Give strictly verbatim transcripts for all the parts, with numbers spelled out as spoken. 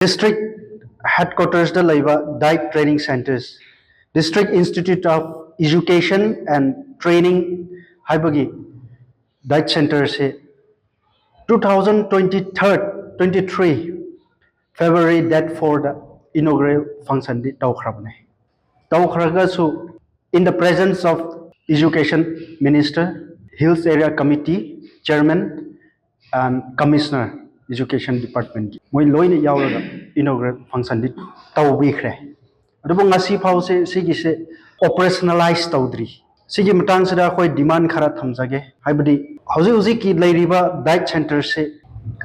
District headquarters ꯗ ꯂꯩꯕ diet training centres, District Institute of Education and Training ꯍꯥꯏꯕꯒꯤ diet centre ꯁꯦ two thousand twenty-three February date four ꯗ inaugural function ꯗꯤ ꯇꯧꯈ꯭ꯔꯕꯅꯦ꯫ ꯇꯧꯈ꯭ꯔꯒꯁꯨ, in the presence of Education Minister, Hills Area Committee Chairman and Commissioner Education Department ꯀꯤ ꯃꯣꯏ ꯂꯣꯏꯅ ꯌꯥꯎꯔꯒ inaugural function ꯗꯤ ꯇꯧꯕꯤꯈ꯭ꯔꯦ꯫ ꯑꯗꯨꯕꯨ ꯉꯁꯤ ꯐꯥꯎꯁꯦ ꯁꯤꯒꯤꯁꯦ operationalize ꯇꯧꯗ꯭ꯔꯤ꯫ ꯁꯤꯒꯤ ꯃꯇꯥꯡꯁꯤꯗ ꯑꯩꯈꯣꯏ demand ꯈꯔ ꯊꯝꯖꯒꯦ꯫ ꯍꯥꯏꯕꯗꯤ ꯍꯧꯖꯤꯛ ꯍꯧꯖꯤꯛꯀꯤ ꯂꯩꯔꯤꯕ diet centre ꯁꯦ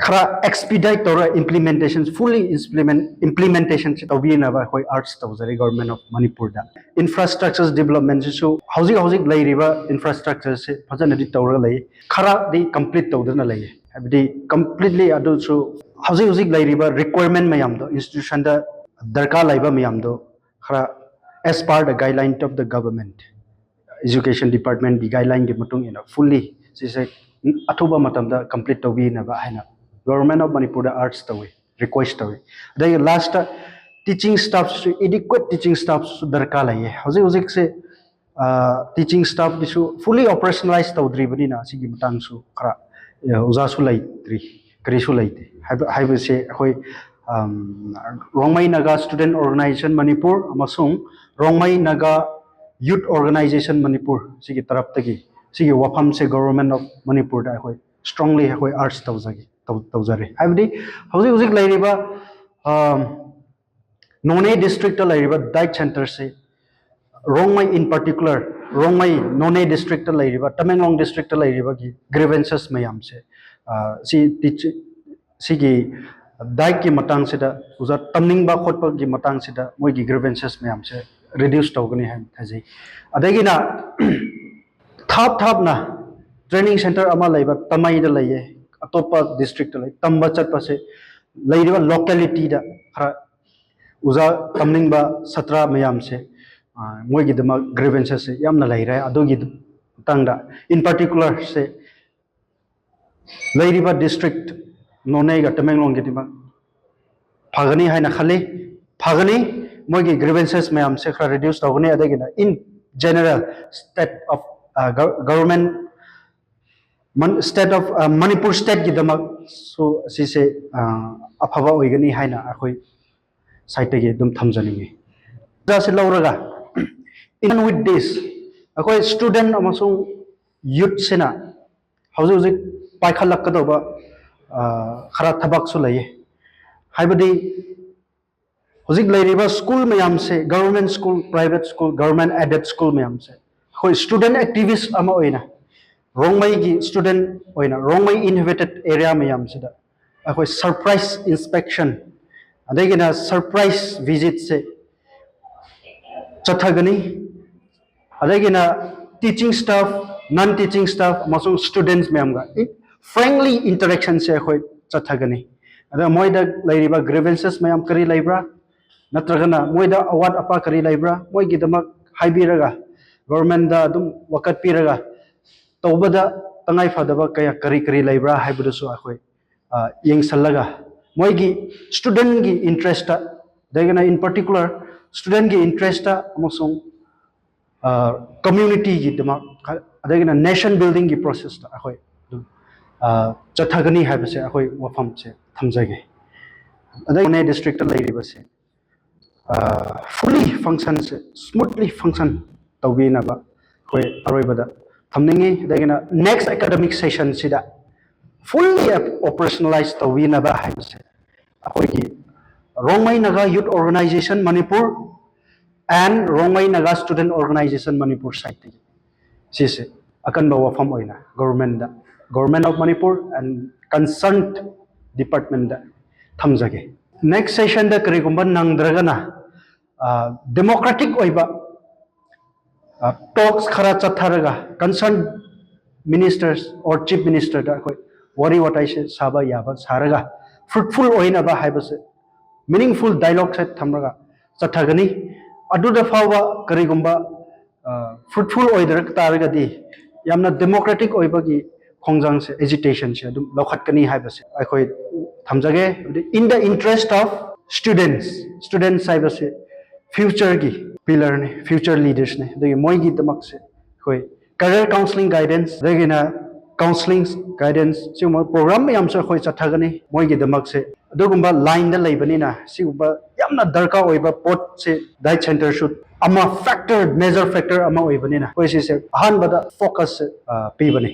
ꯈꯔ expedite ꯇꯧꯔ implementation, fully implement, implementation ꯁꯦ ꯇꯧꯕꯤꯅꯕ ꯑꯩꯈꯣꯏ urge ꯇꯧꯖꯔꯤ Government of Manipur the. Infrastructures development ꯁꯤꯁꯨ ꯍꯧꯖꯤꯛ ꯍꯧꯖꯤꯛ ꯂꯩꯔꯤꯕ infrastructure ꯁꯦ ꯐꯖꯅꯗꯤ ꯇꯧꯔꯒ ꯂꯩ, ꯈꯔꯗꯤ complete ꯇꯧꯗꯅ ꯂꯩ꯫ ꯍꯥꯏꯕꯗꯤ completely ꯑꯗꯨꯁꯨ ꯍꯧꯖꯤꯛ ꯍꯧꯖꯤꯛ ꯂꯩꯔꯤꯕ requirement ꯃꯌꯥꯝꯗꯣ, institution ꯗ ꯗꯔꯀꯥꯔ ꯂꯩꯕ ꯃꯌꯥꯝꯗꯣ ꯈꯔ as per the guideline of the government, Education Department ꯀꯤ guideline ꯒꯤ ꯃꯇꯨꯡ ꯏꯟꯅ fully ꯁꯤꯁꯦ ꯑꯊꯨꯕ ꯃꯇꯝꯗ complete ꯇꯧꯕꯤꯅꯕ ꯍꯥꯏꯅ Government of Manipur the urge ꯇꯧꯏ, request ꯇꯧꯏ꯫ ꯑꯗꯒꯤ last teaching staff ꯁꯨ, adequate teaching staff ꯁꯨ ꯗꯔꯀꯥꯔ ꯂꯩꯌꯦ꯫ ꯍꯧꯖꯤꯛ ꯍꯧꯖꯤꯛꯁꯦ teaching staff ꯀꯤꯁꯨ fully operationalize ꯇꯧꯗ꯭ꯔꯤꯕꯅꯤꯅ ꯁꯤꯒꯤ ꯃꯇꯥꯡꯁꯨ ꯈꯔ ꯑꯣꯖꯥꯁꯨ ꯂꯩꯇ꯭ꯔꯤ, ꯀꯔꯤꯁꯨ ꯂꯩꯇꯦ ꯍꯥꯏꯕ ꯍꯥꯏꯕꯁꯦ ꯑꯩꯈꯣꯏ Rongmei Naga Student Organisation Manipur ꯑꯃꯁꯨꯡ Rongmei Naga Youth Organisation Manipur ꯁꯤꯒꯤ ꯇꯔꯞꯇꯒꯤ ꯁꯤꯒꯤ ꯋꯥꯐꯝꯁꯦ Government of Manipur ꯗ ꯑꯩꯈꯣꯏ strongly ꯑꯩꯈꯣꯏ urge ꯇꯧꯖꯒꯦ, ꯇꯧ- ꯇꯧꯖꯔꯤ꯫ ꯍꯥꯏꯕꯗꯤ ꯍꯧꯖꯤꯛ ꯍꯧꯖꯤꯛ ꯂꯩꯔꯤꯕ Noney district ꯇ ꯂꯩꯔꯤꯕ diet centre ꯁꯤ Rongmei in particular, Rongmei, Noney district ꯇ ꯂꯩꯔꯤꯕ, Tamenglong district ꯇ ꯂꯩꯔꯤꯕꯒꯤ grievances ꯃꯌꯥꯝꯁꯦ ꯁꯤ ꯁꯤꯒꯤ diet ꯀꯤ ꯃꯇꯥꯡꯁꯤꯗ, ꯑꯣꯖꯥ ꯇꯝꯅꯤꯡꯕ ꯈꯣꯠꯄꯒꯤ ꯃꯇꯥꯡꯁꯤꯗ ꯃꯣꯏꯒꯤ grievances ꯃꯌꯥꯝꯁꯦ reduce ꯇꯧꯒꯅꯤ ꯍꯥꯏꯅ ꯊꯥꯖꯩ꯫ ꯑꯗꯒꯤꯅ ꯊꯥꯞ ꯊꯥꯞꯅ training centre ꯑꯃ ꯂꯩꯕ ꯇꯃꯩꯗ ꯂꯩꯌꯦ, ꯑꯇꯣꯞꯄ district ꯇ ꯂꯩ, ꯇꯝꯕ ꯆꯠꯄꯁꯦ ꯂꯩꯔꯤꯕ locality ꯗ ꯈꯔ ꯑꯣꯖꯥ ꯇꯝꯅꯤꯡꯕ ꯁꯥꯇ꯭ꯔ ꯃꯌꯥꯝꯁꯦ ꯃꯣꯏꯒꯤꯗꯃꯛ grievances ꯁꯦ ꯌꯥꯝꯅ ꯂꯩꯔꯦ꯫ ꯑꯗꯨꯒꯤ ꯃꯇꯥꯡꯗ in particular ꯁꯦ ꯂꯩꯔꯤꯕ district Noney ꯒ Tamenglong ꯒꯤꯗꯃꯛ ꯐꯒꯅꯤ ꯍꯥꯏꯅ ꯈꯜꯂꯤ꯫ ꯐꯒꯅꯤ, ꯃꯣꯏꯒꯤ grievances ꯃꯌꯥꯝꯁꯦ ꯈꯔ reduce ꯇꯧꯒꯅꯤ꯫ ꯑꯗꯒꯤꯅ in general state of, uh, government, state of, uh, Manipur stateꯀꯤꯗꯃꯛꯁꯨ ꯁꯤꯁꯦ, uh, ꯑꯐꯕ ꯑꯣꯏꯒꯅꯤ ꯍꯥꯏꯅ ꯑꯩꯈꯣꯏ sideꯇꯒꯤ ꯑꯗꯨꯝ ꯊꯝꯖꯅꯤꯡꯉꯤ꯫ ꯑꯣꯖꯥꯁꯤ ꯂꯧꯔꯒ, in with this, ꯑꯩꯈꯣꯏ student ꯑꯃꯁꯨꯡ youthꯁꯤꯅ ꯍꯧꯖꯤꯛ ꯍꯧꯖꯤꯛ ꯄꯥꯏꯈꯠꯂꯛꯀꯗꯧꯕ, ꯑ, ꯈꯔ ꯊꯕꯛꯁꯨ ꯂꯩꯌꯦ꯫ ꯍꯥꯏꯕꯗꯤ ꯍꯧꯖꯤꯛ ꯂꯩꯔꯤꯕ school ꯃꯌꯥꯝꯁꯦ, government school, private school, government aided school ꯃꯌꯥꯝꯁꯦ, ꯑꯩꯈꯣꯏ student activist ꯑꯃ ꯑꯣꯏꯅ, ꯔꯣꯡꯃꯩꯒꯤ student ꯑꯣꯏꯅ, ꯔꯣꯡꯃꯩ inhabited area ꯃꯌꯥꯝꯁꯤꯗ ꯑꯩꯈꯣꯏ surprise inspection, ꯑꯗꯒꯤꯅ surprise visitꯁꯦ ꯆꯠꯊꯒꯅꯤ꯫ ꯑꯗꯒꯤꯅ teaching staff, non teaching staff ꯑꯃꯁꯨꯡ students ꯃꯌꯥꯝꯒ frankly interactionꯁꯦ ꯑꯩꯈꯣꯏ ꯆꯠꯊꯒꯅꯤ꯫ ꯑꯗ ꯃꯣꯏꯗ ꯂꯩꯔꯤꯕ grievances ꯃꯌꯥꯝ ꯀꯔꯤ ꯂꯩꯕ꯭ꯔꯥ, ꯅꯠꯇ꯭ꯔꯒꯅ ꯃꯣꯏꯗ ꯑꯋꯥꯠ ꯑꯄꯥ ꯀꯔꯤ ꯂꯩꯕ꯭ꯔꯥ, ꯃꯣꯏꯒꯤꯗꯃꯛ ꯍꯥꯏꯕꯤꯔꯒ, governmentꯗ ꯑꯗꯨꯝ ꯋꯥꯀꯠꯄꯤꯔꯒ, ꯇꯧꯕꯗ ꯇꯉꯥꯏ ꯐꯗꯕ ꯀꯌꯥ ꯀꯔꯤ ꯀꯔꯤ ꯂꯩꯕ꯭ꯔꯥ ꯍꯥꯏꯕꯗꯨꯁꯨ ꯑꯩꯈꯣꯏ, ꯑ, ꯌꯦꯡꯁꯜꯂꯒ, ꯃꯣꯏꯒꯤ studentꯀꯤ interestꯇ, ꯑꯗꯒꯤꯅ in particular studentꯀꯤ interestꯇ ꯑꯃꯁꯨꯡ, ꯑ, communityꯒꯤꯗꯃꯛ, ꯑꯗꯒꯤꯅ nation buildingꯒꯤ processꯇ ꯑꯩꯈꯣꯏ ꯑꯗꯨꯝ, ꯑ, ꯆꯠꯊꯒꯅꯤ ꯍꯥꯏꯕꯁꯦ ꯑꯩꯈꯣꯏ ꯋꯥꯐꯝꯁꯦ ꯊꯝꯖꯒꯦ꯫ ꯑꯗꯒꯤ ꯅꯣꯅꯦ districtꯇ ꯂꯩꯔꯤꯕꯁꯦ, ꯑ, fully functionꯁꯦ smoothly function ꯇꯧꯕꯤꯅꯕ ꯑꯩꯈꯣꯏ ꯑꯔꯣꯏꯕꯗ ꯊꯝꯅꯤꯡꯉꯤ꯫ ꯑꯗꯒꯤꯅ next academic sessionꯁꯤꯗ fully operationalize ꯇꯧꯕꯤꯅꯕ ꯍꯥꯏꯕꯁꯦ ꯑꯩꯈꯣꯏꯒꯤ Rongmei Naga Youth Organization Manipur and Rongmei Naga Student Organization Manipur sideꯇꯒꯤ ꯁꯤꯁꯦ ꯑꯀꯟꯕ ꯋꯥꯐꯝ ꯑꯣꯏꯅ governmentꯗ, Government of Manipur and concerned departmentꯗ ꯊꯝꯖꯒꯦ꯫ Next sessionꯗ ꯀꯔꯤꯒꯨꯝꯕ ꯅꯪꯗ꯭ꯔꯒꯅ, ꯑ, democratic ꯑꯣꯏꯕ, ꯑ, talks ꯈꯔ ꯆꯠꯊꯔꯒ concerned ministers or chief ministerꯗ ꯑꯩꯈꯣꯏ ꯋꯥꯔꯤ ꯋꯥꯇꯥꯏꯁꯦ ꯁꯥꯕ ꯌꯥꯕ ꯁꯥꯔꯒ fruitful ꯑꯣꯏꯅꯕ ꯍꯥꯏꯕꯁꯦ meaningful dialogueꯁꯦ ꯊꯝꯂꯒ ꯆꯠꯊꯒꯅꯤ꯫ ꯑꯗꯨꯗ ꯐꯥꯎꯕ ꯀꯔꯤꯒꯨꯝꯕ, ꯑ, fruitful ꯑꯣꯏꯗꯔꯛ ꯇꯥꯔꯒꯗꯤ ꯌꯥꯝꯅ democratic ꯑꯣꯏꯕꯒꯤ ꯈꯣꯡꯖꯪꯁꯦ, ꯑꯦꯖꯤꯇꯦꯁꯟꯁꯦ ꯑꯗꯨꯝ ꯂꯧꯈꯠꯀꯅꯤ ꯍꯥꯏꯕꯁꯦ ꯑꯩꯈꯣꯏ ꯊꯝꯖꯒꯦ꯫ In the interest of students, students ꯍꯥꯏꯕꯁꯦ future ꯒꯤ pillar ꯅꯤ, future leaders ꯅꯤ꯫ ꯑꯗꯨꯒꯤ ꯃꯣꯏꯒꯤꯗꯃꯛꯁꯦ ꯑꯩꯈꯣꯏ career counselling guidance, ꯑꯗꯒꯤꯅ counselling guidance, ꯁꯤꯒꯨꯝꯕ program ꯃꯌꯥꯝꯁꯨ ꯑꯩꯈꯣꯏ ꯆꯠꯊꯒꯅꯤ ꯃꯣꯏꯒꯤꯗꯃꯛꯁꯦ꯫ ꯑꯗꯨꯒꯨꯝꯕ line ꯗ ꯂꯩꯕꯅꯤꯅ ꯁꯤꯒꯨꯝꯕ ꯌꯥꯝꯅ ꯗꯔꯀꯥꯔ ꯑꯣꯏꯕ ꯄꯣꯠꯁꯦ diet center ꯁꯨ ꯑꯃ factor, major factor ꯑꯃ ꯑꯣꯏꯕꯅꯤꯅ ꯑꯩꯈꯣꯏ ꯁꯤꯁꯦ ꯑꯍꯥꯟꯕꯗ focus ꯁꯦ, ꯑ, ꯄꯤꯕꯅꯤ꯫